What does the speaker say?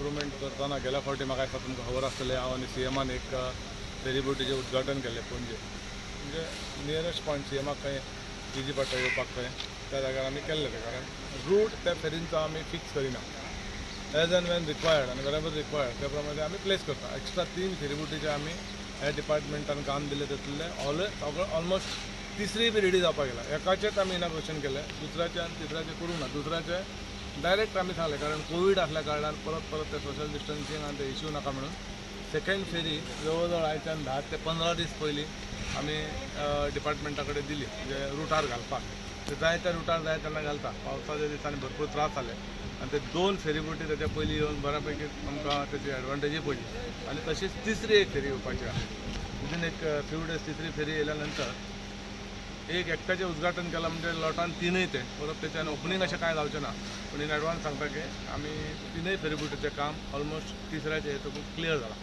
Improvement करतना गेल्या फावटी म्हाका दिसता तुमकां खबर आसतलें, हांव आनी सीएमान एक फेरीबोटीचें उद्घाटन केल्लें पणजे, म्हणजे नियरेस्ट पॉयंट सीएमाक खंय इजी पडटा येवपाक खंय त्या जाग्यार आमी केल्लें तें. कारण रूट त्या फेरींचो आमी फिक्स करिना, एज अँड वेन रिक्वायर्ड आनी बरोबर रिक्वायर्ड त्या प्रमाणे आमी प्लेस करता. एक्स्ट्रा 3 फेरीबोटीचे आमी ह्या डिपार्टमेंटान काम दिलें, तितलें ऑलमोस्ट तिसरी बी रेडी जावपाक गेला. एकाचेच आमी इनॉग्रेशन केलें, दुसऱ्याचें आनी तिसऱ्याचें करूंक ना. दुसऱ्याचें डायरेक्ट आमी सांगलें, कारण कोवीड आसल्या कारणान परत परत ते सोशल डिस्टन्सींग आनी ते इश्यू नाका म्हणून सेकंड फेरी जवळ जवळ आयच्यान 10 ते 15 दीस पयलीं आमी डिपार्टमेंटा कडेन दिली, म्हणजे रुटार घालपाक. ते जाय त्या रुटार जाय तेन्ना घालता. पावसाच्या दिसांनी भरपूर त्रास जाले आनी ते 2 फेरीबोटी ताच्या पयलीं येवन बऱ्या पैकी आमकां तेची एडवांटेजूय पडली. आनी तशीच तिसरी एक फेरी येवपाची आसा विदीन एक फ्यू डेज. तिसरी फेरी येयल्या नंतर एक एकट्याचें उद्घाटन केलां म्हणजे लोटान 3 ते परत तेच्यान ओपनींग अशें कांय जावचें ना, पूण इन एडवान्स सांगता की आमी 3 फेरीबोटीचें काम ऑलमोस्ट तिसऱ्याचें हेतून क्लियर जालां.